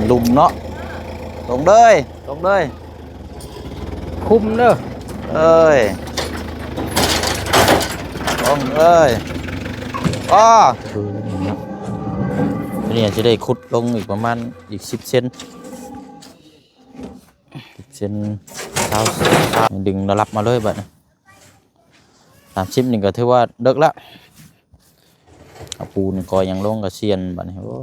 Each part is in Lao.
ຫຼຸມເນາະ ລົງເລີຍ ລົງເລີຍ ຄຸມເດີ ເອີຍ ລົງເລີຍ ອ້າ ຄືນີ້ເນາະ ນີ້ຊິໄດ້ຂຸດລົງອີກປະມານອີກສິບເຊັນ ສິບເຊັນ ຊາວ ຊາວ ດຶງລະດັບມາເລີຍບາດນີ້ ສາມສິບນີ້ກໍຖືວ່າເລິກລະ ເອົາປູນກໍຍັງລົງກະຊຽນບາດນີ້ ໂອ້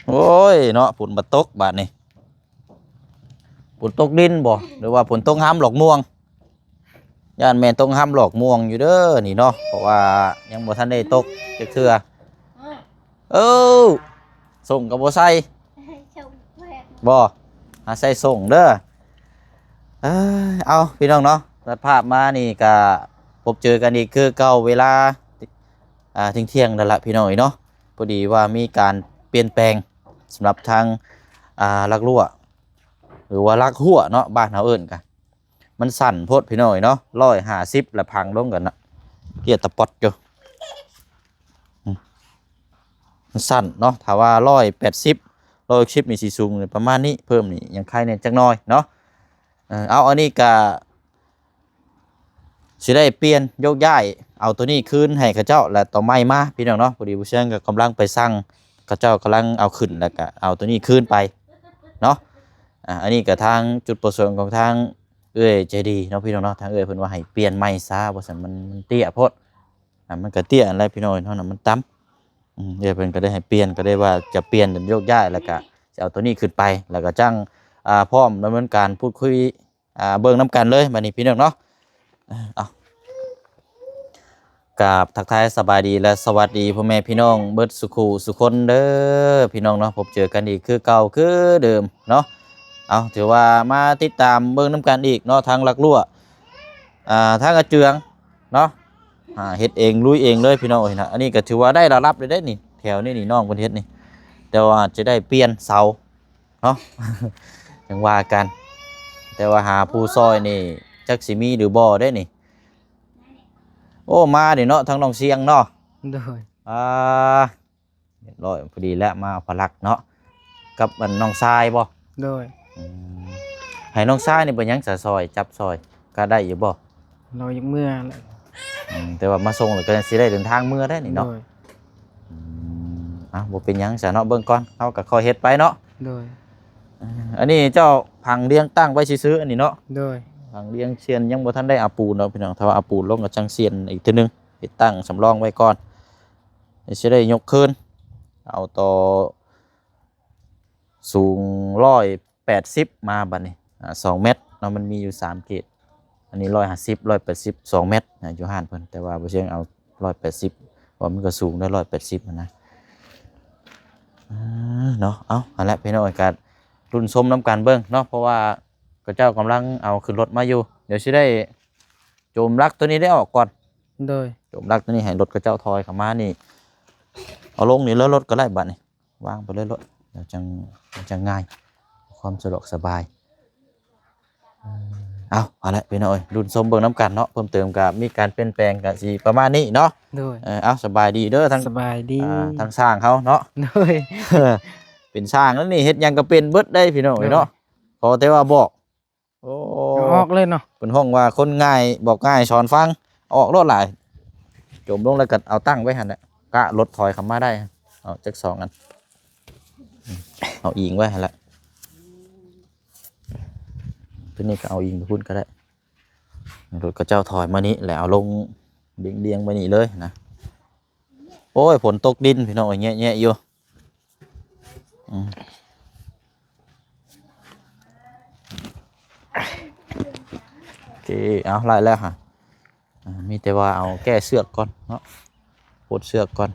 ໂອ້ຍເນາະ ຝົນມາຕົກບາດນີ້ ຝົນຕົກດິນບໍ່ ຫຼືວ່າຝົນຕົກຮາມຫຼອກມ່ວງ? ຢ້ານແມ່ນຕົກຮາມຫຼອກມ່ວງຢູ່ເດີນີ້ເນາະ ເພາະວ່າຍັງບໍ່ທັນໄດ້ຕົກຈັກເທື່ອ ເອີ ສົ່ງກໍບໍ່ໃສ່ ບໍ່ ຫາໃສ່ສົ່ງເດີ ເອີຍ ເອົາ ພີ່ນ້ອງເນາະ ຕັດພາບມານີ້ກະພົບເຈີກັນອີກຄືເກົ່າ ເວລາ ອ່າ ທ່ຽງໆ ນັ້ນລະ ພີ່ນ້ອງເອີຍເນາະ ພໍດີວ່າມີການປ່ຽນແປງສຳລັບທາງ ອ່າ ຫຼັກຮົ້ວ ຫຼືວ່າຫຼັກຮົ້ວເນາະ ບ້ານເຮົາເອີ້ນກະ ມັນສັ້ນໂພດ ພີ່ນ້ອງເອີຍເນາະ ຮ້ອຍຫ້າສິບ ລະພັງລົງກັນນະ ເກຍຕະປອດຢູ່ ອືມ ມັນສັ້ນເນາະ ຖ້າວ່າຮ້ອຍແປດສິບ ຮ້ອຍຫົກສິບນີ້ຊິສູງປະມານນີ້ ເພີ່ມນີ້ຍັງໄຄແດ່ຈັກໜ້ອຍເນາະ ເອີ ເອົາ ອັນນີ້ກະ ຊິໄດ້ປ່ຽນໂຍກຍ້າຍ ເອົາໂຕນີ້ຄືນໃຫ້ເຂົາເຈົ້າ ແລະ ໂຕໃໝ່ມາ ພີ່ນ້ອງເນາະ ພໍດີບໍ່ຊຽງກໍກຳລັງໄປສັ່ງ ເຂົາເຈົ້າກຳລັງເອົາຂຶ້ນ ແລ້ວກໍເອົາໂຕນີ້ຄືນໄປເນາະ ອ່າ ອັນນີ້ກໍທາງຈຸດປະສົງຂອງທາງເອື້ອຍໃຈດີເນາະ ພີ່ນ້ອງເນາະ ທາງເອື້ອຍເພິ່ນວ່າໃຫ້ປ່ຽນໃໝ່ຊະ ວ່າຊັ້ນ ມັນ ມັນເຕ້ຍໂພດ ອ່າ ມັນກໍເຕ້ຍຫັ້ນແຫຼະ ພີ່ນ້ອງເນາະ ມັນຕ່ຳ ອືມ ເອື້ອຍເພິ່ນກໍໄດ້ໃຫ້ປ່ຽນ ກໍໄດ້ວ່າຈະປ່ຽນໂຍກຍ້າຍ ແລ້ວກໍຊິເອົາໂຕນີ້ຂຶ້ນໄປ ແລ້ວກໍຈັ່ງ ອ່າ ພ້ອມດຳເນີນການພູດຄຸຍ ອ່າ ເບິ່ງນຳກັນເລີຍບາດນີ້ ພີ່ນ້ອງເນາະ ເອົາ ກາບທັກທາຍສະບາຍດີ ແລະ ສະຫວັດດີພໍ່ແມ່ພີ່ນ້ອງເບິດສູ່ຄູ່ສູ່ຄົນເດີ ພີ່ນ້ອງເນາະ ພົບເຈີກັນອີກຄືເກົ່າຄືເດີມເນາະ ເອົາ ຖືວ່າມາຕິດຕາມເບິ່ງນຳກັນອີກເນາະ ທາງຫຼັກຮົ້ວ ອ່າ ທາງອາເຈືອງເນາະ ອ່າ ເຮັດເອງລຸຍເອງເລີຍ ພີ່ນ້ອງເອີຍນະ ອັນນີ້ກໍຖືວ່າໄດ້ລະດັບເລີຍເດ້ນີ້ ແຖວນີ້ນີ້ນ້ອງເພິ່ນເຮັດນີ້ ແຕ່ວ່າອາດຈະໄດ້ປ່ຽນເສົາ ເນາະ ຈັ່ງວ່າກັນ ແຕ່ວ່າຫາຜູ້ຊ່ອຍນີ້ຈັກຊິມີຫຼືບໍ່ເດ້ນີ້ ໂອ້ ມານີ້ເນາະ ທາງນ້ອງຊຽງເນາະ ໂດຍ ອ່າ ຮຽບຮ້ອຍ ພໍດີແລ້ວ ມາເອົາພະລັກເນາະ ກັບອັນນ້ອງຊາຍບໍ່? ໂດຍ ອືມ ໃຫ້ນ້ອງຊາຍນີ້ເປັນຫຍັງສະ ຊ່ອຍ ຈັບຊ່ອຍ ກະໄດ້ຢູ່ບໍ່? ລາວຢາກເມືອແຫຼະ ອືມ ແຕ່ວ່າມາສົ່ງແລ້ວກໍຊິໄດ້ເດີນທາງເມືອໄດ້ນີ້ເນາະ ໂດຍ ອືມ ເອົາ ບໍ່ເປັນຫຍັງຊະເນາະ ເບິ່ງກ່ອນ ເຮົາກໍຄ່ອຍເຮັດໄປເນາະ ໂດຍ ເອີ ອັນນີ້ເຈົ້າຜັງລຽງຕັ້ງໄວ້ຊື່ໆ ອັນນີ້ເນາະ ໂດຍ ຜັງລຽງຊຽນ ຍັງບໍ່ທັນໄດ້ເອົາປູນເນາະ ພີ່ນ້ອງ ຖ້າວ່າເອົາປູນລົງກໍຈັ່ງຊຽນອີກເທື່ອໜຶ່ງ ເຮັດຕັ້ງສຳລອງໄວ້ກ່ອນ ຊິໄດ້ຍົກຄືນ ເອົາຕໍ່ ສູງຮ້ອຍແປດສິບມາບັດນີ້ ອ່າ ສອງແມັດເນາະ ມັນມີຢູ່ສາມເກດ ອັນນີ້ຮ້ອຍຫ້າສິບ ຮ້ອຍແປດສິບ ສອງແມັດນະ ຢູ່ຮ້ານເພິ່ນ ແຕ່ວ່າບໍ່ຊຽງເອົາຮ້ອຍແປດສິບ ເພາະວ່າມັນກໍສູງໄດ້ຮ້ອຍແປດສິບຫັ້ນນະ ເອີ ເນາະ ເອົາ ຫັ້ນແຫຼະ ພີ່ນ້ອງ ກໍລຸ້ນຊົມນຳກັນເບິ່ງເນາະ ເພາະວ່າເຂົາເຈົ້າກຳລັງເອົາຂຶ້ນລົດມາຢູ່ ດຽວຊິໄດ້ໂຈມຫຼັກໂຕນີ້ໄດ້ອອກກ່ອນ ໂດຍ ໂຈມຫຼັກໂຕນີ້ໃຫ້ລົດເຂົາເຈົ້າຖອຍເຂົ້າມານີ້ ເອົາລົງນີ້ເລີຍ ລົດກໍໄດ້ບັດນີ້ ວາງໄປເລີຍໂລດ ແລ້ວຈັ່ງ ມັນຈັ່ງງ່າຍ ຄວາມສະດວກສະບາຍ ເອີ ເອົາ ເອົາລະ ພີ່ນ້ອງເອີຍ ລຸ້ນຊົມເບິ່ງນຳກັນເນາະ ເພີ່ມເຕີມກໍມີການປ່ຽນແປງກໍຊິປະມານນີ້ເນາະ ໂດຍ ເອີ ເອົາ ສະບາຍດີເດີ ທາງ ສະບາຍດີ ອ່າ ທາງຊ່າງເຮົາເນາະ ໂດຍ ເປັນຊ່າງແລ້ວນີ້ ເຮັດຫຍັງກໍເປັນເບິດໄດ໋ ພີ່ນ້ອງເອີຍເນາະ ໂດຍ ຂໍແຕ່ວ່າບອກ ໂອ້ ເອົາອອກເລີຍເນາະ ເພິ່ນຮ້ອງວ່າຄົນງ່າຍ ບອກງ່າຍສອນຟັງ ເອົາອອກໂລດຫຼາຍ ໂຈມລົງແລ້ວກໍເອົາຕັ້ງໄວ້ຫັ້ນແຫຼະ ກະລົດຖອຍເຂົ້າມາໄດ້ ເອົາຈັກສອງອັນ ເອົາອີງໄວ້ຫັ້ນແຫຼະ ຕົວນີ້ກໍເອົາອີງໄປພຸ້ນກໍໄດ້ ລົດເຂົາເຈົ້າຖອຍມານີ້ ແລ້ວເອົາລົງລຽງໆໄວ້ນີ້ເລີຍນະ ໂອ້ຍ ຝົນຕົກດິນ ພີ່ນ້ອງເອີຍ ແຍະໆຢູ່ ອືມ ໂອເຄ ເອົາ ໄລ່ແລ້ວຫະ ອ່າ ມີແຕ່ວ່າເອົາແກ້ເຊືອກກ່ອນເນາະ ປົດເຊືອກກ່ອນ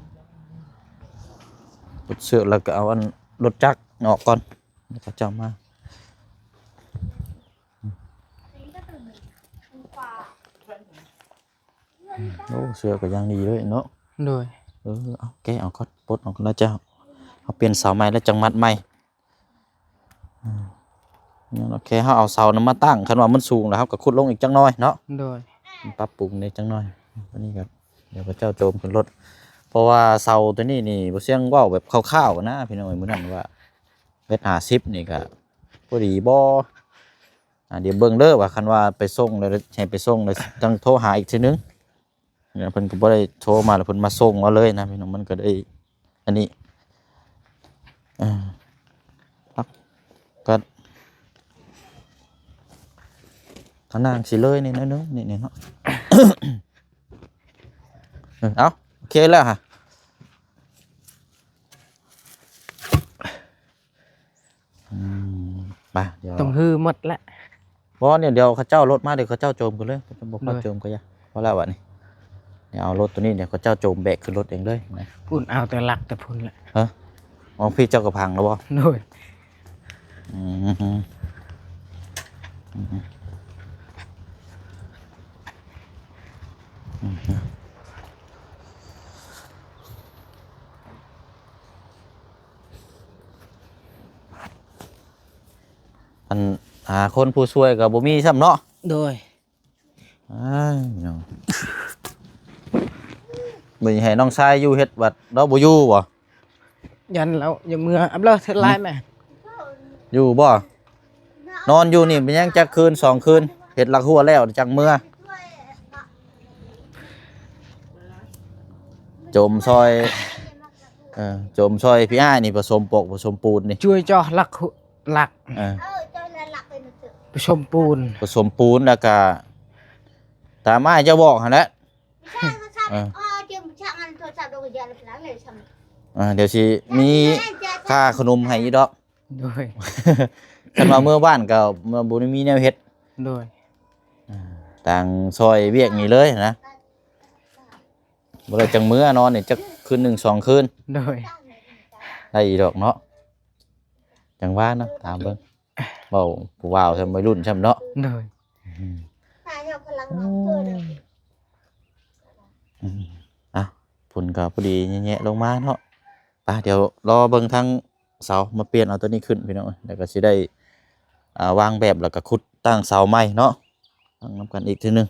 ປົດເຊືອກ ແລ້ວກໍເອົາອັນລົດຈັກອອກກ່ອນ ແລ້ວເຂົາເຈົ້າມາ. ໂອ້ ເສື້ອກໍຍັງດີເລີຍເນາະ. ໂດຍ. ເອີ ເອົາ ແກະເອົາກ່ອນ ປົດອອກແລ້ວຈະ ເຮົາປ່ຽນເສົາໃໝ່ແລ້ວຈັ່ງມັດໃໝ່. ອືມ ຍັງ ໂອເຄ ເຮົາເອົາເສົານຳມາຕັ້ງ ຄັນວ່າມັນສູງແລ້ວ ເຮົາກໍຂຸດລົງອີກຈັກໜ້ອຍເນາະ. ໂດຍ. ປັບປຸງນີ້ຈັກໜ້ອຍ. ອັນນີ້ກໍ ດຽວເຂົາເຈົ້າໂຈມຂຶ້ນລົດ ເພາະວ່າເສົາຕົວນີ້ນີ້ ບໍ່ຊຽງເວົ້າແບບຄ່າວໆນະ ພີ່ນ້ອງເອີຍ ມື້ນັ້ນວ່າ ແມັດຫ້າສິບນີ້ກໍພໍດີບໍ່? ອ່າ ດຽວເບິ່ງເດີວ່າ ຄັນວ່າໄປສົ່ງແລ້ວ ໃຫ້ໄປສົ່ງແລ້ວ ຈັ່ງໂທຫາອີກເທື່ອໜຶ່ງ. ເພິ່ນກໍບໍ່ໄດ້ໂທມາ ແລ້ວເພິ່ນມາສົ່ງເອົາເລີຍນະ ພີ່ນ້ອງ ມັນກໍໄດ້ ອັນນີ້ ເອີ ພັກ ກໍ ກໍນັ່ງຊິເລີຍນີ້ໜ້ອຍໜຶ່ງ ນີ້ ນີ້ເນາະ. ເອີ ເອົາ ໂອເຄແລ້ວຫະ. ອືມ ໄປ ດຽວ ຕ້ອງຮືໝົດແຫຼະ. ບໍ່ ນີ້ ດຽວເຂົາເຈົ້າລົດມາ ດຽວເຂົາເຈົ້າໂຈມກັນເລີຍ ເຂົາເຈົ້າບໍ່ພາ ໂດຍ ໂຈມກໍຢ່າ ພໍແລ້ວບັດນີ້. ດຽວເອົາລົດໂຕນີ້ ດຽວເຂົາເຈົ້າໂຈມແບກຂຶ້ນລົດເອງເລີຍນະ. ພຸ້ນ ເອົາແຕ່ຫຼັກແຕ່ພຸ້ນແຫຼະ. ຮະ? ອໍ ພີ່ເຈົ້າກໍພັງແລ້ວບໍ່? ໂດຍ. ອືມ ອືມ ອືມ ອັນ ຫາຄົນຜູ້ຊ່ວຍກໍບໍ່ມີຊ້ຳເນາະ. ໂດຍ. ອ້າຍ ເນາະ ມື້ນີ້ໃຫ້ນ້ອງຊາຍຢູ່ເຮັດບັດ ລາວບໍ່ຢູ່ບໍ່? ຢ້ານລາວຢາກເມືອ ອັບເລີ ເຮັດຫຼາຍແມ່. ຢູ່ບໍ່? ນອນຢູ່ນີ້ແມ່ນຫຍັງ ຈັກຄືນສອງຄືນ ເຮັດຫຼັກຮົ້ວແລ້ວຈັ່ງເມືອ. ໂຈມຊ່ອຍ ເອີ ໂຈມຊ່ອຍພີ່ອ້າຍນີ້ ປະສົມປົກ ປະສົມປູນນີ້ ຊ່ວຍເຈາະຫຼັກ ຫຼັກ ເອີ ປະສົມປູນ ປະສົມປູນ ແລ້ວກະຕາມອ້າຍເຈົ້າບອກຫັ້ນແຫຼະ. ເອີ ເອີ ດຽວຊິມີຄ່າຂະໜົມໃຫ້ອີກດອກ. ໂດຍ. ຄັນວ່າເມືອບ້ານກໍບໍ່ໄດ້ມີແນວເຮັດ. ໂດຍ. ອ່າ ຕ່າງຊ່ອຍວຽກນີ້ເລີຍນະ ບໍ່ໄດ້ຈັ່ງເມືອນອນນີ້ຈັກຄືນໜຶ່ງສອງຄືນ. ໂດຍ. ໄດ້ອີກດອກເນາະ ຈັ່ງວ່າເນາະ ຕາມເບິ່ງ ເວົ້າຜູ້ບ່າວຊ້ຳ ໄວລຸ້ນຊ້ຳເນາະ. ໂດຍ. ອືມ ອືມ ອ່ະ ຝົນກໍພໍດີແຍະໆລົງມາເນາະ. ໄປ ດຽວລໍເບິ່ງທາງ ເສົາມາປ່ຽນເອົາຕົວນີ້ຂຶ້ນພີ່ນ້ອງເອີຍ ແລ້ວກໍຊິໄດ້ ອ່າ ວາງແບບ ແລ້ວກໍຂຸດຕັ້ງເສົາໃໝ່ເນາະ ຕັ້ງນຳກັນອີກເທື່ອໜຶ່ງ.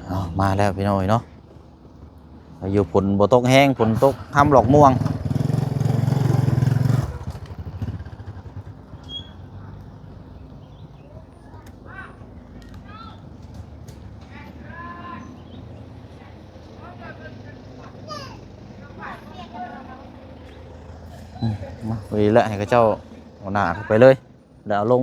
ເອົາ ມາແລ້ວພີ່ນ້ອງເອີຍເນາະ ພາຍຸຝົນບໍ່ຕົກແຮງ ຝົນຕົກຫ້ຳຫຼອກມ່ວງ. ອືມ ມາ ພໍດີແຫຼະ ໃຫ້ເຂົາເຈົ້າເອົາໜ້າເຂົ້າໄປເລີຍ ແລ້ວເອົາລົງ.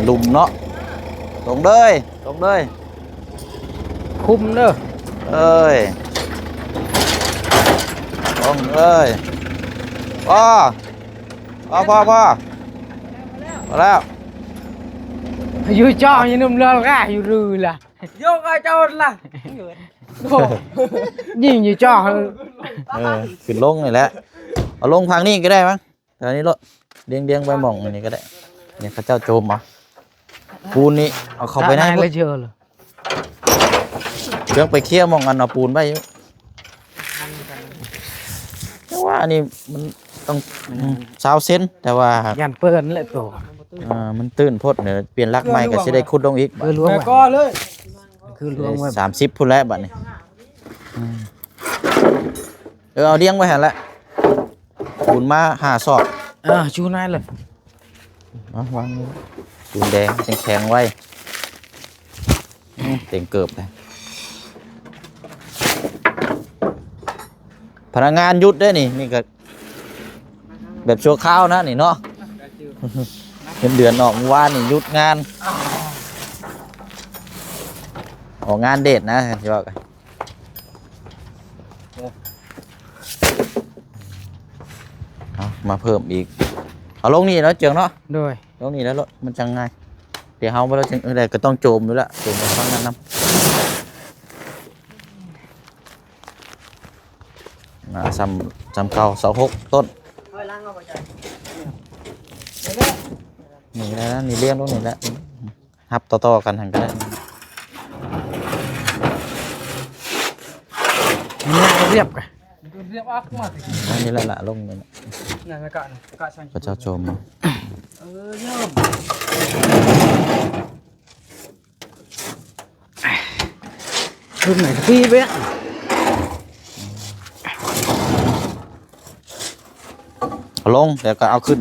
ຫຼຸມເນາະ ລົງເລີຍ ລົງເລີຍ. ຄຸມເດີ ເອີຍ ຕ້ອງເອີຍ ພໍ ພໍ ພໍ ພໍ ພໍແລ້ວ. ຢູ່ຈ່ອງຢູ່ນຸ່ມເຮືອລະກະຢູ່ລືລະ ໂຍກໃຫ້ເຈົ້າລະ ໂອ້ ຍິງຢູ່ຈ່ອງ. ເອີ ຂຶ້ນລົງນີ້ແຫຼະ ເອົາລົງທາງນີ້ກໍໄດ້ມັງ. ແຖວນີ້ໂລດ ລຽງໆໄວ້ໝ່ອງອັນນີ້ກໍໄດ້ ນີ້ເຂົາເຈົ້າໂຈມເອົາ ປູນນີ້ເອົາເຂົ້າໄປໃນພຸ້ນ ເອີ ເລື່ອງໄປເຄຍໝ່ອງອັນເອົາປູນໄວ້ຢູ່ ແຕ່ວ່າອັນນີ້ມັນຕ້ອງ ອືມ ຊາວເຊັນ ແຕ່ວ່າ ຢ້ານເປື້ອນແຫຼະໂຕ ເອີ ມັນຕື້ນໂພດ ດຽວປ່ຽນຫຼັກໃໝ່ກໍຊິໄດ້ຂຸດລົງອີກ. ຄືລວມ ແມ່ກໍເລີຍ ຄືລວມ ສາມສິບພຸ້ນແຫຼະບັດນີ້. ອືມ ເອີ ເອົາລຽງໄວ້ຫັ້ນແຫຼະ ປູນມາຫ້າຊອກ. ເອີ ຢູ່ໃນເລີຍ ເອົາວາງນີ້ ປູນແດງແຂງໆໄວ້. ອືມ ເຕັມເກີບເລີຍ ພະນັກງານຢຸດເດ້ນີ້ ນີ້ກໍແບບຊົ່ວຄາວນະນີ້ເນາະ ເງິນເດືອນອອກມື້ວານນີ້ຢຸດງານ ອອກງານເດດນະ ຊິເວົ້າກັນ. ເອົາມາເພີ່ມອີກ ເອົາລົງນີ້ແລ້ວເຈີງເນາະ. ໂດຍ. ລົງນີ້ແລ້ວໂລດ ມັນຈັ່ງງ່າຍ ດຽວເຮົາບໍ່ໄດ້ຈັ່ງ ເອີ ກໍຕ້ອງໂຈມຢູ່ແລ້ວ ໂຈມໄປທາງນັ້ນນຳ. ອື ອ່າ ສ່ຳ ສ່ຳເກົ່າ ຊາວຫົກຕົ້ນ. ນີ້ແຫຼະ ນີ້ລຽງລົງນີ້ແຫຼະ ຮັບຕໍ່ໆກັນຫັ້ນກໍໄດ້. ມັນລຽບກະ ລຽບອອກມາຕິ ອັນນີ້ແຫຼະລະ ລົງນີ້ແຫຼະ ນັ້ນລະກະ ກະສັງ ເຂົາເຈົ້າໂຈມ. ເອີ ໂຍມ ຂຶ້ນໄໝ ຕີເບະ ເອົາລົງ ແລ້ວກໍເອົາຂຶ້ນ.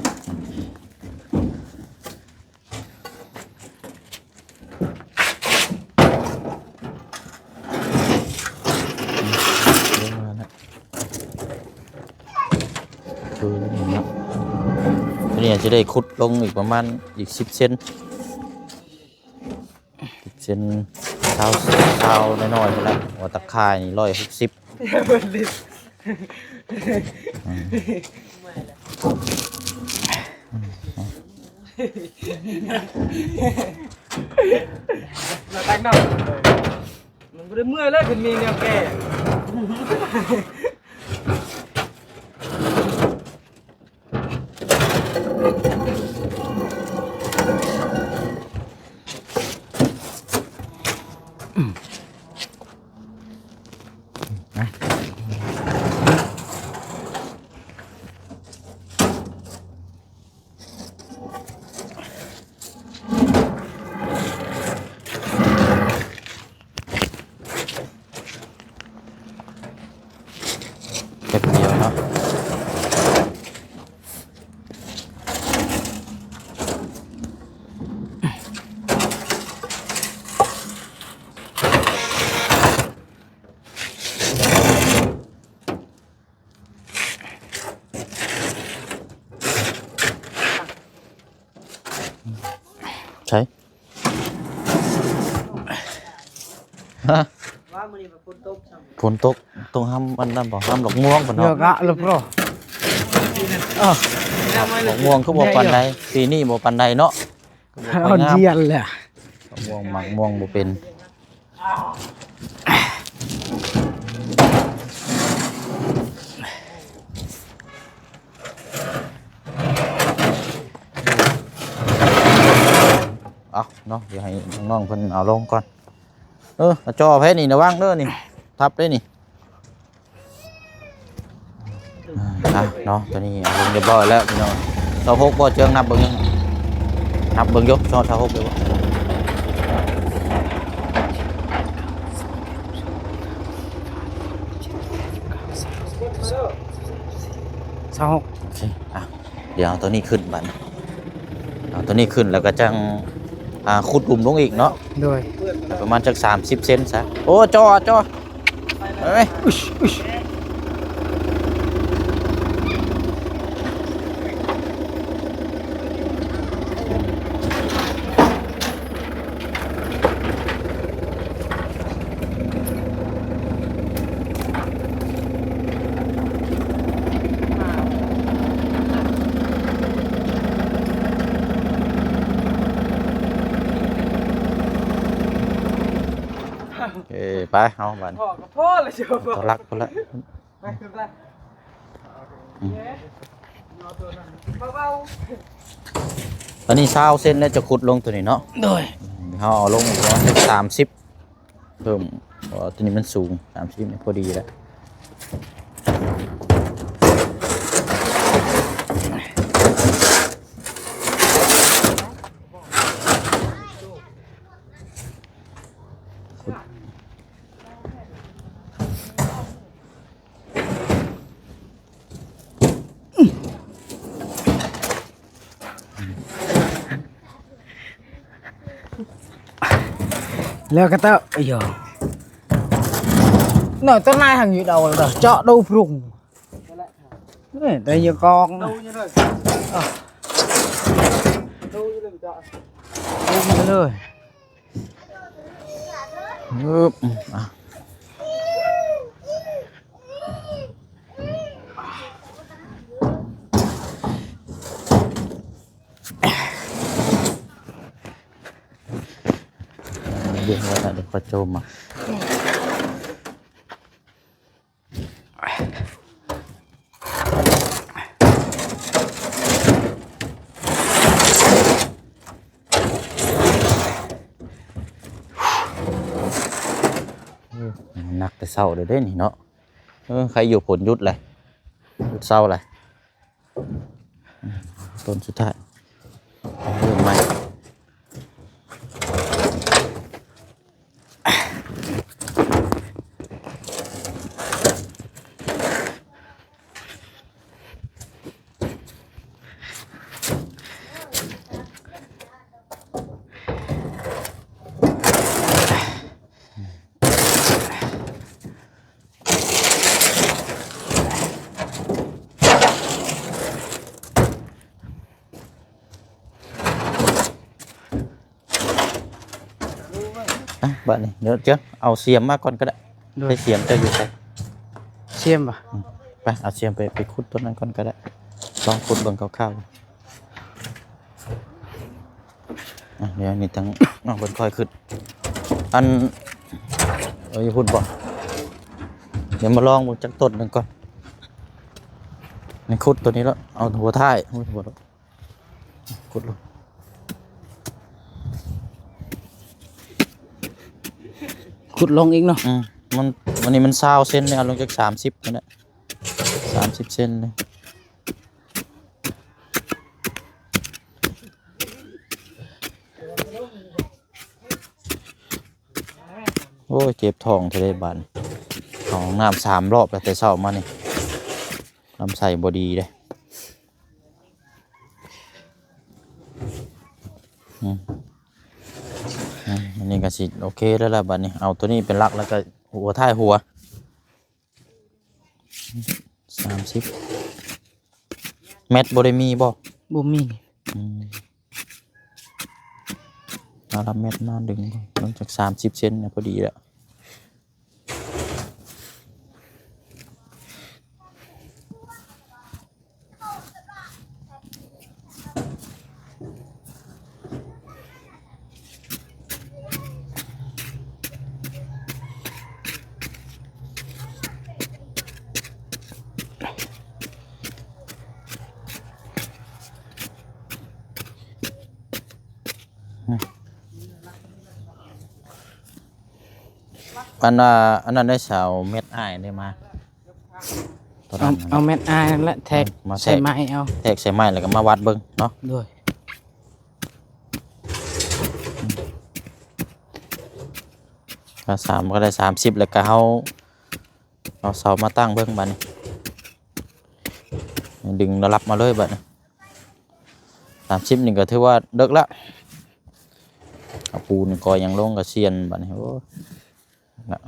ຄືນີ້ເນາະ ນີ້ຈະໄດ້ຂຸດລົງອີກປະມານອີກສິບເຊັນ ສິບເຊັນ ຊາວ ຊາວນ້ອຍໆພຸ້ນລະ ວ່າຕາຂ່າຍນີ້ຮ້ອຍຫົກສິບ. ມາຕັກນ້ຳ ມັນບໍ່ໄດ້ເມື່ອຍເລີຍ ຄັນມີແນວແກ້. ແປັບດຽວເນາະ ໃສ ຮະ ວ່າມື້ນີ້ມັນຝົນຕົກຊ້ຳ ຝົນຕົກ ຕົກຫ້າມອັນນັ້ນບໍ່ ຫ້າມດອກມ່ວງພຸ້ນເນາະ ເນາະ ດອກມ່ວງຄືບໍ່ປານໃດ ປີນີ້ບໍ່ປານໃດເນາະ ບໍ່ຄ່ອຍງາມ ດຽນແຫຼະ ດອກມ່ວງ ໝາກມ່ວງບໍ່ເປັນ. ເອົາເນາະ ດຽວໃຫ້ນ້ອງໆເພິ່ນເອົາລົງກ່ອນ. ເອີ ເອົາຈໍ້ໃຜນີ້ ລະວັງເດີນີ້ ທັບເດ້ນີ້. ອ່າ ເນາະ ຕອນນີ້ເອົາລົງຮຽບຮ້ອຍແລ້ວພີ່ນ້ອງ ຊາວຫົກບໍ່ ເຈີງນັບເບິ່ງ ນັບເບິ່ງຢູ່ ຊາວຫົກຢູ່ບໍ່ ຊາວຫົກ ໂອເຄ ອ່ະ ດຽວເອົາໂຕນີ້ຂຶ້ນບັດນີ້ ເອົາໂຕນີ້ຂຶ້ນ ແລ້ວກໍຈັ່ງ ອ່າ ຂຸດຫຼຸມລົງອີກເນາະ ໂດຍ ປະມານຈັກສາມສິບເຊັນຊະ ໂອ້ ຈໍ້ ຈໍ້ ເອີຍ ອຸ້ຍ ອຸ້ຍ. ເອີ ໄປເຮົາບັດນີ້ ພໍກໍພໍລະ ເຈົ້າ ຕໍ່ຫຼັກພຸ້ນລະ ໄປຂຶ້ນໄປ ອືມ ຕອນນີ້ຊາວເຊັນແລ້ວ ຈະຂຸດລົງໂຕນີ້ເນາະ ໂດຍ ເຮົາເອົາລົງປະມານສາມສິບ ເພີ່ມ ເພາະວ່າໂຕນີ້ມັນສູງ ສາມສິບນີ້ພໍດີແລ້ວ. ແລ້ວກໍເຕົາະ ເອີ ເນາະ ຕົ້ນໄມ້ຫັ້ນຢູ່ເດົາ ເຈາະດູບລຸງ ນີ້ ໄດ້ຢູ່ກອງ ດູຢູ່ເລີຍ ດູຢູ່ເລີຍ ເຈາະ ດູຢູ່ເລີຍ. ອຶບ ອ່ະ ດຽວ ດຽວຂ້ອຍໂຈມມາ. ໜັກແຕ່ເຊົ້າເດ້ນີ້ເນາະ. ເອີ ໃຄຢູ່ ຝົນຢຸດແລ້ວ ຢຸດເຊົາແລ້ວ. ຕົ້ນສຸດທ້າຍ ເລີ່ມໃໝ່. ອ່ະ ບາດນີ້ ດຽວ ດຽວ ເອົາສຽມມາກ່ອນກໍໄດ້. ໂດຍ ໃຊ້ສຽມເຈົ້າຢູ່ໃສ? ສຽມບໍ່? ອືມ ໄປ ເອົາສຽມໄປ ໄປຂຸດຕົ້ນນັ້ນກ່ອນກໍໄດ້. ລອງຂຸດເບິ່ງຄ່າວໆ. ອ່ະ ດຽວນີ້ຕັ້ງ ນ້ອງເພິ່ນຄ່ອຍຂຶ້ນ ອັນ ເອີ ຢູ່ພຸ້ນບໍ່? ດຽວມາລອງເບິ່ງຈັກຕົ້ນໜຶ່ງກ່ອນ. ນີ້ຂຸດໂຕນີ້ແລ້ວ ເອົາຫົວທ້າຍ ຫົວ ຫົວ ຂຸດລົງ ຂຸດລົງອີກເນາະ. ອືມ ມັນ ອັນນີ້ມັນຊາວເຊັນເດ້ ເອົາລົງຈັກສາມສິບພຸ້ນແຫຼະ ສາມສິບເຊັນເດ້. ໂອ້ຍ ເຈັບທ້ອງແທ້ເດ້ບາດນີ້ ເຂົ້າຫ້ອງນ້ຳສາມລອບແລ້ວ ແຕ່ເຊົ້າມານີ້ ລຳໄສ້ບໍ່ດີເດ້. ອືມ ອືມ ອັນນີ້ກໍຊິໂອເຄແລ້ວລະ ບາດນີ້ເອົາໂຕນີ້ເປັນຫຼັກ ແລ້ວກໍຫົວທ້າຍຫົວ. ສາມສິບ ແມັດບໍ່ໄດ້ມີບໍ່? ບໍ່ມີ. ອືມ ເອົາລຳແມັດມາດຶງ ເບິ່ງຈັກສາມສິບເຊັນນະ ພໍດີແລ້ວ. ອັນ ອັນນັ້ນໄດ້ ສາວແມັດອ້າຍໄດ້ມາ ເອົາ ເອົາແມັດອ້າຍນັ້ນແຫຼະ ແທກ ມາແທກ ໃສ່ໄມ້ເອົາ ແທກໃສ່ໄມ້ ແລ້ວກໍມາວັດເບິ່ງເນາະ. ໂດຍ ຖ້າສາມກໍໄດ້ສາມສິບ ແລ້ວກໍເຮົາ ເອົາເສົາມາຕັ້ງເບິ່ງບາດນີ້ ດຶງລະດັບມາເລີຍບາດນີ້. ສາມສິບນີ້ກໍຖືວ່າເລິກລະ ເອົາປູນກໍຍັງລົງກະຊຽນບາດນີ້. ໂອ້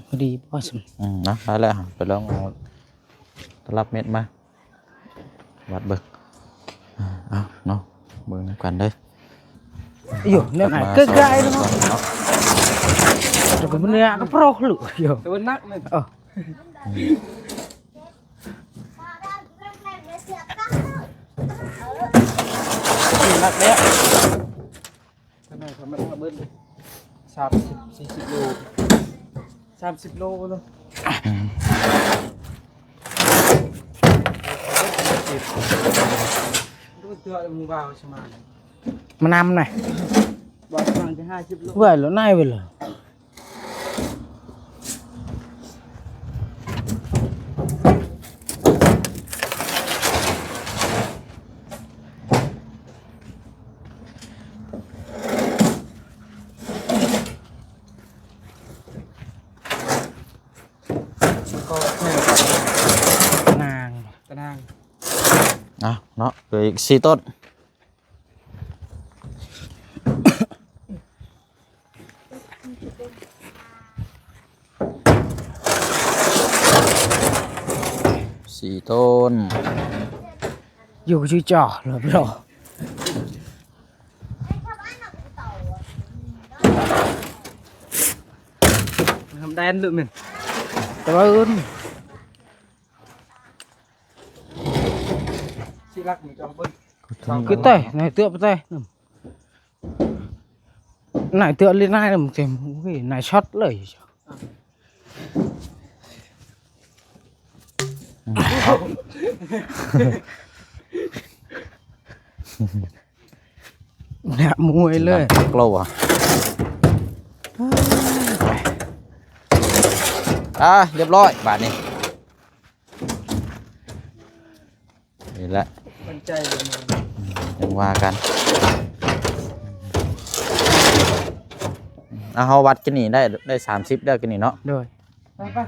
ພໍດີບໍ່ຊັ້ນ? ອືມ ນະ ໄດ້ແລ້ວ ໄປລອງເອົາຕະລັບເມັດມາວັດເບິ່ງ. ເອົາເນາະ ເບິ່ງນຳກັນເດີ. ໂຢ ແນວນັ້ນ ກັບມາ ໃກ້ໆເນາະ ແລ້ວກໍມັນເນຍກໍໂປຣກລູກ ໂຢ ແຕ່ວ່າໜັກແມ່ນ ເອີ ໜັກແລ້ວ. ຂະໜາດທຳມະດາເບິ່ງ ສາມສິບ ສີ່ສິບໂລ ສາມສິບໂລເນາະ. ອືມ ເທື່ອໝູ່ບ່າວສະມານ ມານຳນະ ບ່າວສະມານຈະຫ້າສິບໂລ ເວີ້ຍ ໂລນາຍເວີ້ຍ. ຕະນາງ ຕະນາງ. ເອົາເນາະ ເຫຼືອອີກສີ່ຕົ້ນ. ສີ່ຕົ້ນ ຢູ່ຊື່ຈໍ ເລີບລໍ ທຳແດນເລີບແມ່ນ ແຕ່ວ່າອື່ນ ຊິລັກມີຈອມເບິ່ງ ຄືແຕ່ນາຍເຕືອບແຕ່ ນາຍເຕືອບເລີຍນາຍ ເຕັມ ໂອ້ຍ ນາຍຊັອດເລີຍ. ເນຍ ມວຍເລີຍ ໂກລວະ. ອ່າ ຮຽບຮ້ອຍບາດນີ້. ນີ້ແຫຼະ ມັນໃຈ ຈັ່ງວ່າກັນ. ອ່າ ເຮົາວັດກັນນີ້ໄດ້ ໄດ້ສາມສິບແລ້ວກັນນີ້ເນາະ. ໂດຍ ໄປ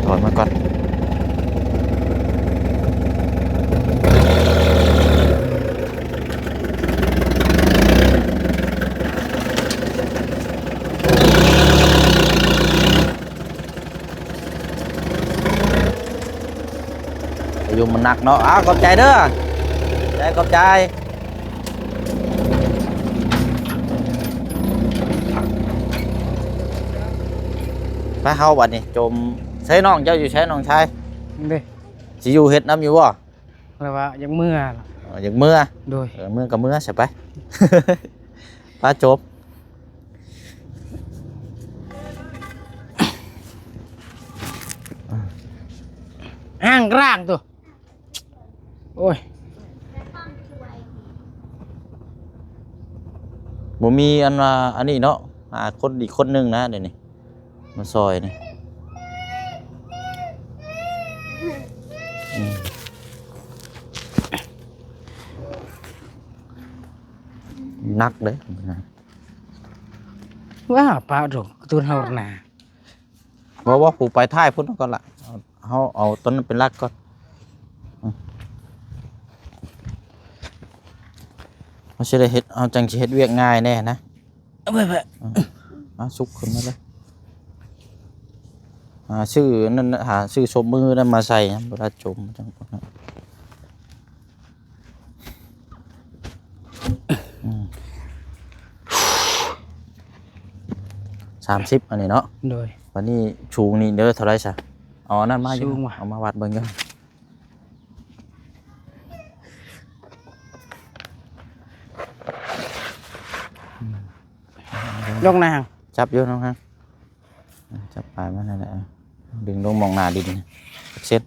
ໆ ຖອດມາກ່ອນ. ພາຍຸມັນໜັກເນາະ. ອ້າວ ຂອບໃຈເດີ ຂອບໃຈ ຂອບໃຈ. ໄປ ເຮົາບັດນີ້ ໂຈມ. ໃສ ນ້ອງເຈົ້າຢູ່ໃສ ນ້ອງຊາຍ? ເດ້ ຊິຢູ່ເຮັດນຳຢູ່ບໍ່? ລະວ່າຢາກເມືອ. ອໍ ຢາກເມືອ. ໂດຍ ເອີ ເມືອກໍເມືອຊະໄປ. ໄປໂຈມ. ອ່າງກາງໂຕ. ໂອ້ຍ ບໍ່ມີອັນວ່າອັນນີ້ເນາະ. ຫາຄົນອີກຄົນໜຶ່ງນະ ດຽວນີ້ ມາຊ່ອຍນີ້. ອືມ ໜັກເດ້. ວ້າ ປາໂດ ກະຕູນເຮົານາ. ບໍ່ ບໍ່ ຜູ້ໄປທ້າຍພຸ້ນກ່ອນລະ. ເຮົາເອົາຕົນນັ້ນເປັນຫຼັກກ່ອນ. ອືມ ເຮົາຊິໄດ້ເຮັດ ເຮົາຈັ່ງຊິເຮັດວຽກງ່າຍແດ່ນະ. ເອົາໄປ ອືມ ເອົາ ສຸກຂຶ້ນມາເລີຍ. ຫາຊື້ນັ້ນນະ ຫາຊື້ສົບມືນັ້ນມາໃສ່ນະ ເວລາໂຈມຈັ່ງ. ອືມ ສາມສິບ ອັນນີ້ເນາະ. ໂດຍ ບາດນີ້ສູງນີ້ເດີ ເທົ່າໃດຊະ? ເອົາອັນນັ້ນມາຢູ່ ສູງຫວະ ເອົາມາວັດເບິ່ງຢູ່. ອືມ ລົງນາງ ຈັບຢູ່ນ້ອງນາງ. ຈັບປາຍມັນນັ້ນແຫຼະ ດຶງລົງໝ່ອງໜ້າດິນຈັກເຊັນ.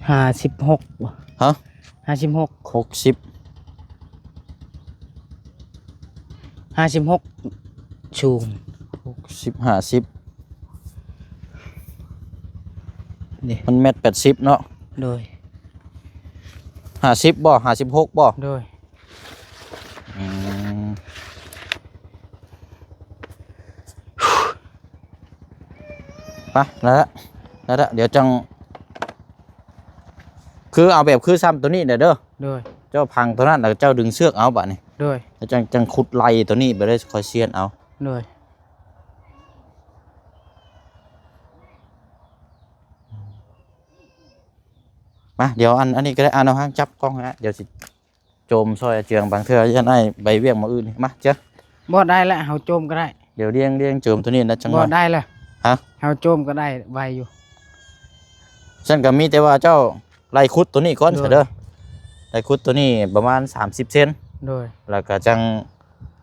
ຫ້າສິບຫົກ ບໍ່? ຮະ? ຫ້າສິບຫົກ ຫົກສິບ ຫ້າສິບຫົກ ສູງ ຫົກສິບ ຫ້າສິບ ນີ້ ມັນແມັດແປດສິບເນາະ. ໂດຍ ຫ້າສິບ ບໍ່? ຫ້າສິບຫົກ ບໍ່? ໂດຍ. ອືມ ໄປ ໄດ້ລະ ໄດ້ລະ ດຽວຈັ່ງ ຄືເອົາແບບຄືຊ້ຳໂຕນີ້ແຫຼະເດີ. ໂດຍ ເຈົ້າພັງໂຕນັ້ນ ແລ້ວເຈົ້າດຶງເຊືອກເອົາບາດນີ້. ໂດຍ ແລ້ວຈັ່ງ ຈັ່ງຂຸດໄລ່ໂຕນີ້ໄປເລີຍ ຄ່ອຍຊຽນເອົາ. ໂດຍ ມາ ດຽວອັນ ອັນນີ້ກໍໄດ້ ອາ ນ້ອງຮັງຈັບກ້ອງນະ ດຽວຊິ ໂຈມຊ່ອຍອາເຈືອງ ບາງເທື່ອຢ້ານອ້າຍໄປວຽກໝ່ອງອື່ນ. ມາເຈີ ບໍ່ໄດ້ລະ ເຮົາໂຈມກໍໄດ້. ດຽວລຽງ ລຽງໂຈມໂຕນີ້ນະ ຈັ່ງວ່າ ບໍ່ໄດ້ລະ ຮະ? ເຮົາໂຈມກໍໄດ້ໄວຢູ່. ຊັ້ນກໍມີແຕ່ວ່າເຈົ້າໄລ່ຂຸດໂຕນີ້ກ່ອນ ໂດຍ ຊະເດີ ໄລ່ຂຸດໂຕນີ້ປະມານສາມສິບເຊັນ. ໂດຍ ແລ້ວກໍຈັ່ງ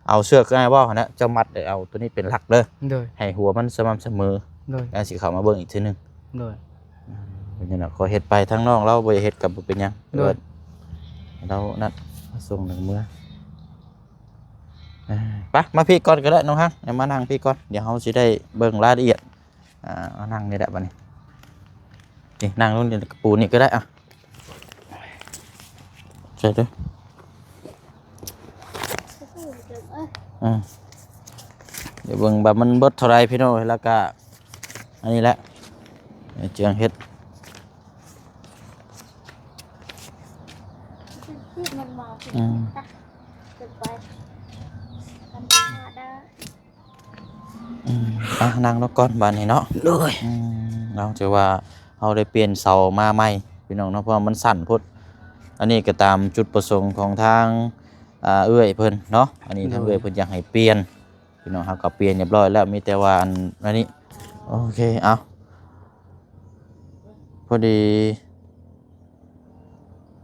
ເອົາເຊືອກຄືອ້າຍເວົ້າຫັ້ນນະ ເຈົ້າມັດ ແລ້ວເອົາໂຕນີ້ເປັນຫຼັກເດີ ໂດຍ ໃຫ້ຫົວມັນສະໝ່ຳສະເໝີ. ໂດຍ ແລ້ວຊິເຂົ້າມາເບິ່ງອີກເທື່ອໜຶ່ງ. ໂດຍ ເປັນຫຍັງເນາະ ຂໍເຮັດໄປ ທາງນ້ອງລາວບໍ່ເຮັດກໍບໍ່ເປັນຫຍັງ. ໂດຍ ລາວນັ້ນ ມາສົ່ງໜຶ່ງເມືອ. ໄປ ມາພີ້ກ່ອນກໍໄດ້ນ້ອງຮັງ ມານັ່ງພີ້ກ່ອນ ດຽວເຮົາຊິໄດ້ເບິ່ງລາຍລະອຽດ. ອ່າ ມານັ່ງນີ້ແຫຼະບາດນີ້ ນີ້ ນັ່ງລົງນີ້ ກະປູນີ້ກໍໄດ້. ອ່ະ ໃສ່ເດີ ອືມ ດຽວເບິ່ງວ່າມັນເບິດເທົ່າໃດພີ່ນ້ອງ. ແລ້ວກະອັນນີ້ແຫຼະ ເຈືອງເຮັດ ອືມ ອືມ ອ່ະ ນັ່ງລົງກ່ອນບາດນີ້ເນາະ. ໂດຍ ອືມ ເນາະ ຖືວ່າເຮົາໄດ້ປ່ຽນເສົາມາໃໝ່ພີ່ນ້ອງເນາະ ເພາະວ່າມັນສັ້ນໂພດ. ອັນນີ້ກໍຕາມຈຸດປະສົງຂອງທາງ ອ່າ ເອື້ອຍເພິ່ນເນາະ ອັນນີ້ທາງ ໂດຍ ເອື້ອຍເພິ່ນຢາກໃຫ້ປ່ຽນພີ່ນ້ອງ. ເຮົາກໍປ່ຽນຮຽບຮ້ອຍແລ້ວ ມີແຕ່ວ່າອັນ ອັນນີ້ ໂອເຄ ເອົາ ພໍດີ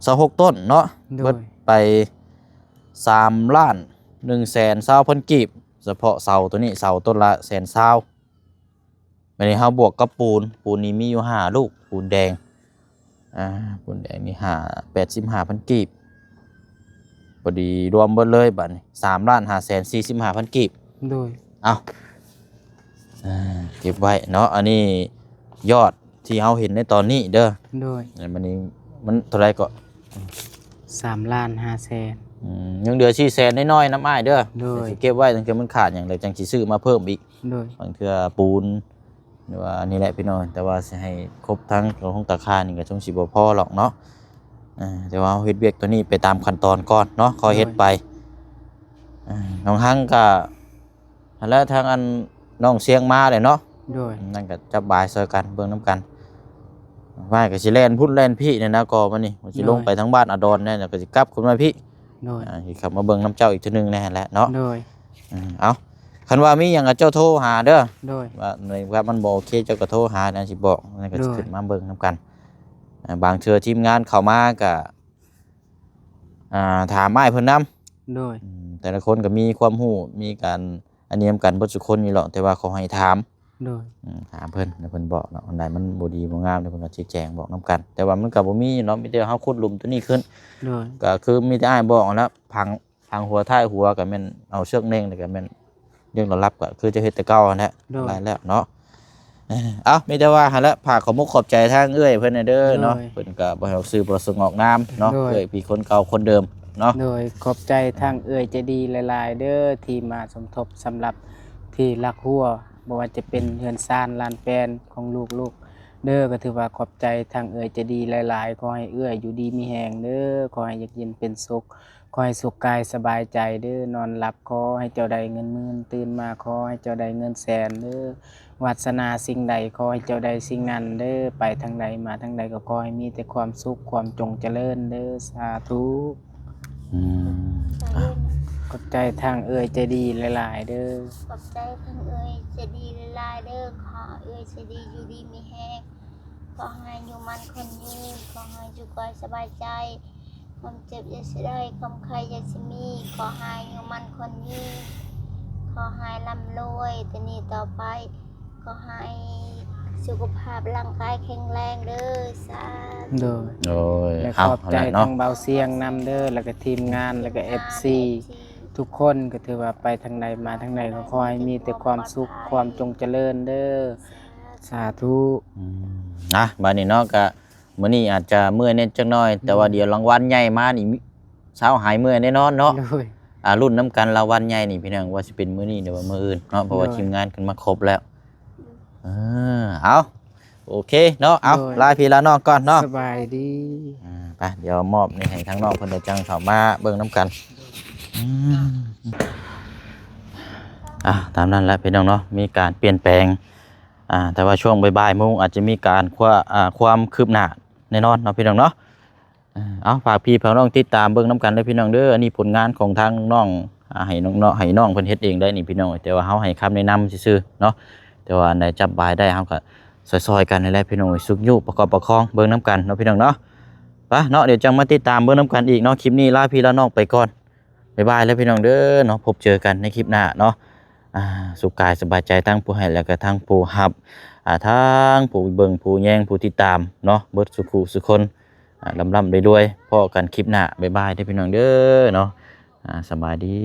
ຊາວຫົກຕົ້ນເນາະ. ໂດຍ ເບິດໄປສາມລ້ານໜຶ່ງແສນຊາວພັນກີບ ສະເພາະເສົາໂຕນີ້ ເສົາຕົ້ນລະແສນຊາວ. ບາດນີ້ເຮົາບວກກັບປູນ ປູນນີ້ມີຢູ່ຫ້າລູກ ປູນແດງ ອ່າ ປູນແດງນີ້ຫ້າ ແປດສິບຫ້າພັນກີບ. ພໍດີລວມເບິດເລີຍບາດນີ້ ສາມລ້ານຫ້າແສນສີ່ສິບຫ້າພັນກີບ. ໂດຍ ເອົາ ເກັບໄວ້ເນາະ. ອັນນີ້ຍອດທີ່ເຮົາເຫັນໃນຕອນນີ້ເດີ. ໂດຍ ອັນນີ້ມັນເທົ່າໃດເກາະ? ສາມລ້ານຫ້າແສນ. ອືມ ຍັງເຫຼືອສີ່ແສນນ້ອຍໆນຳອ້າຍເດີ. ໂດຍ ຊິເກັບໄວ້ ຈັ່ງເທື່ອມັນຂາດຫຍັງ ແລ້ວຈັ່ງຊິຊື້ມາເພີ່ມອີກ. ໂດຍ ບາງເທື່ອປູນ ຫຼືວ່າອັນນີ້ແຫຼະພີ່ນ້ອງ, ແຕ່ວ່າຊິໃຫ້ຄົບທັງຂອງຕາຄານີ້ກໍຊົງຊິບໍ່ພໍຫຼອກເນາະ. ເອີ ແຕ່ວ່າເຮົາເຮັດວຽກຕົວນີ້ໄປຕາມຂັ້ນຕອນກ່ອນເນາະ, ຄ່ອຍເຮັດໄປ. ໂດຍ ເອີ ນ້ອງຮັງກໍຫັ້ນແຫຼະ, ທາງອັນນ້ອງຊຽງມາແຫຼະເນາະ. ໂດຍ ນັ້ນກໍຈັບບາຍຊ່ອຍກັນເບິ່ງນຳກັນ, ວ່າກໍຊິແລ່ນພຸ້ນແລ່ນພີ້ນີ້ນະ, ກໍມັນນີ້ມັນຊິ ໂດຍ ລົງໄປທາງບ້ານອາດອນແດ່ ແລ້ວກໍຊິກັບຂຶ້ນມາພີ້. ໂດຍ ອ່າ ຊິເຂົ້າມາເບິ່ງນຳເຈົ້າອີກເທື່ອໜຶ່ງແດ່ຫັ້ນແຫຼະເນາະ. ໂດຍ ເອີ ເອົາ ຄັນວ່າມີຫຍັງກໍເຈົ້າໂທຫາເດີ. ໂດຍ ວ່າໃນວ່າມັນບໍ່ໂອເຄ ເຈົ້າກໍໂທຫາ ອັນຊິບອກ ແລ້ວກໍ ໂດຍ ຊິຂຶ້ນມາເບິ່ງນຳກັນ. ອ່າ ບາງເທື່ອທີມງານເຂົ້າມາກໍ ອ່າ ຖາມອ້າຍເພິ່ນນຳ. ໂດຍ ອືມ ແຕ່ລະຄົນກໍມີຄວາມຮູ້ ມີການອັນນີ້ນຳກັນເບິດທຸກຄົນຢູ່ແລ້ວ, ແຕ່ວ່າຂໍໃຫ້ຖາມ. ໂດຍ ອືມ ຖາມເພິ່ນ ແລ້ວເພິ່ນບອກເນາະ, ອັນໃດມັນບໍ່ດີບໍ່ງາມ ແລ້ວເພິ່ນກໍຊີ້ແຈງບອກນຳກັນ. ແຕ່ວ່າມັນກໍບໍ່ມີເນາະ, ມີແຕ່ເຮົາຂຸດຫຼຸມຕົວນີ້ຂຶ້ນ. ໂດຍ ກໍຄືມີແຕ່ອ້າຍບອກຫັ້ນລະ, ພັງ ທາງຫົວທ້າຍຫົວກໍແມ່ນເອົາເຊືອກເໜັ່ງ ແລ້ວກໍແມ່ນເລື່ອງລະລັບ ກໍຄືຈະເຮັດແຕ່ເກົ່າຫັ້ນແຫຼະ. ໂດຍ ຫຼາຍແລ້ວເນາະ. ເອີ ເອົາ ມີແຕ່ວ່າຫັ້ນແຫຼະ, ຝາກຂອບມຸກຂອບໃຈທາງເອື້ອຍເພິ່ນແດ່ເດີເນາະ. ໂດຍ ເພິ່ນກໍບໍ່ໃຫ້ອອກຊື່ປະສົງອອກນາມເນາະ. ໂດຍ ເອື້ອຍພີ່ຄົນເກົ່າຄົນເດີມເນາະ. ໂດຍ ຂອບໃຈທາງເອື້ອຍໃຈດີຫຼາຍໆເດີ ທີ່ມາສົມທົບສຳລັບທີ່ລັກຮົວ, ບໍ່ວ່າຈະເປັນເຮືອນຊານລານແປນຂອງລູກໆເດີ. ກໍຖືວ່າຂອບໃຈທາງເອື້ອຍໃຈດີຫຼາຍໆ. ຂໍໃຫ້ເອື້ອຍຢູ່ດີມີແຮງເດີ, ຂໍໃຫ້ຢູ່ເຢັນເປັນສຸກ. ຂໍໃຫ້ສຸກກາຍສະບາຍໃຈເດີ, ນອນຫຼັບຂໍໃຫ້ເຈົ້າໄດ້ເງິນໝື່ນ, ຕື່ນມາຂໍໃຫ້ເຈົ້າໄດ້ເງິນແສນເດີ, ວາດສະໜາສິ່ງໃດຂໍໃຫ້ເຈົ້າໄດ້ສິ່ງນັ້ນເດີ, ໄປທາງໃດມາທາງໃດກໍຂໍໃຫ້ມີແຕ່ຄວາມສຸກ ຄວາມຈົ່ງຈະເລີນເດີ, ສາທຸ. ອືມ ຂອບໃຈທາງເອື້ອຍໃຈດີຫຼາຍໆເດີ. ຂອບໃຈທາງເອື້ອຍໃຈດີຫຼາຍໆເດີ, ຂໍໃຫ້ເອື້ອຍໃຈດີຢູ່ດີມີແຮງ, ຂໍໃຫ້ອາຍຸໝັ້ນຂວັນຍືນ, ຂໍໃຫ້ສຸກກາຍສະບາຍໃຈ. ຄວາມເຈັບຢ່າຊິໄດ້, ຄວາມໄຂ້ຢ່າຊິມີ, ຂໍໃຫ້ອາຍຸໝັ້ນຂວັນຍືນ, ຂໍໃຫ້ລ່ຳລວຍແຕ່ນີ້ຕໍ່ໄປ, ຂໍໃຫ້ສຸຂະພາບຮ່າງກາຍແຂງແຮງເດີ, ສາທຸ. ໂດຍ ໂດຍ ແລະ ເອົາ ຂອບໃຈ ເອົາລະເນາະ ທາງເບົາຊຽງນຳເດີ, ແລ້ວກໍທີມງານ ແລ້ວກໍເອັຟຊີ ເອັຟຊີທຸກຄົນ, ກໍຖືວ່າໄປທາງໃດມາທາງໃດ ກໍຂໍໃຫ້ມີແຕ່ຄວາມສຸກ ຄວາມຈົງຈະເລີນເດີ, ສາທຸ. ອືມ ນະ ບາດນີ້ເນາະ ກະ ມື້ນີ້ອາດຈະເມື່ອຍແດ່ຈັກໜ້ອຍ, ແຕ່ວ່າ ໂດຍ ດຽວລາງວັນໃຫຍ່ມານີ້ ຊາວຫາຍເມື່ອຍແນ່ນອນເນາະ. ໂດຍ ອ່າ ລຸ້ນນຳກັນລາງວັນໃຫຍ່ນີ້ພີ່ນ້ອງ, ວ່າຊິເປັນມື້ນີ້ ຫຼືວ່າມື້ອື່ນເນາະ, ເພາະວ່າ ໂດຍ ທີມງານຂຶ້ນມາຄົບແລ້ວ. ເອີ ເອົາ ໂອເຄເນາະ, ເອົາ ໂດຍ ລາພີ່ລານ້ອງກ່ອນເນາະ, ສະບາຍດີ. ອ່າ ໄປ ດຽວມອບນີ້ໃຫ້ທາງນ້ອງເພິ່ນ ແລ້ວຈັ່ງເຂົ້າມາເບິ່ງນຳກັນ. ອືມ ອ່າ ຕາມນັ້ນແຫຼະພີ່ນ້ອງເນາະ, ມີການປ່ຽນແປງ ອ່າ ແຕ່ວ່າຊ່ວງບ່າຍໆໂມງອາດຈະມີການ ຄວາ ອ່າ ຄວາມຄືບໜ້າແນ່ນອນເນາະ ພີ່ນ້ອງເນາະ. ເອົາ ຝາກພີ່ຝາກນ້ອງຕິດຕາມເບິ່ງນຳກັນເດີພີ່ນ້ອງເດີ. ອັນນີ້ຜົນງານຂອງທາງນ້ອງ ອ່າ ໃຫ້ນ້ອງເນາະ ໃຫ້ນ້ອງເພິ່ນເຮັດເອງໄດ້ນີ້ພີ່ນ້ອງ, ແຕ່ວ່າເຮົາໃຫ້ຄຳແນະນຳຊື່ໆເນາະ, ແຕ່ວ່າອັນໃດຈັບບາຍໄດ້ເຮົາກໍຊ່ອຍໆກັນນີ້ແຫຼະພີ່ນ້ອງ, ຊຸກຍູ້ປະກອບປະຄອງເບິ່ງນຳກັນເນາະ ພີ່ນ້ອງເນາະ. ໄປເນາະ, ດຽວຈັ່ງມາຕິດຕາມເບິ່ງນຳກັນອີກເນາະ. ຄລິບນີ້ລາພີ່ລານ້ອງໄປກ່ອນ. ບາຍບາຍແລ້ວພີ່ນ້ອງເດີເນາະ, ພົບເຈີກັນໃນຄລິບໜ້າເນາະ. ອ່າ ສຸກກາຍສະບາຍໃຈທັງຜູ້ໃຫ້ ແລ້ວກໍທັງຜູ້ຮັບ, ອ່າ ທັງຜູ້ເບິ່ງ ຜູ້ແຍງ ຜູ້ຕິດຕາມເນາະ, ເບິດສູ່ຄູ່ສູ່ຄົນ. ອ່າ ລ່ຳໆລວຍໆ, ພໍ້ກັນຄລິບໜ້າ. ບາຍບາຍເດີພີ່ນ້ອງເດີເນາະ. ອ່າ ສະບາຍດີ.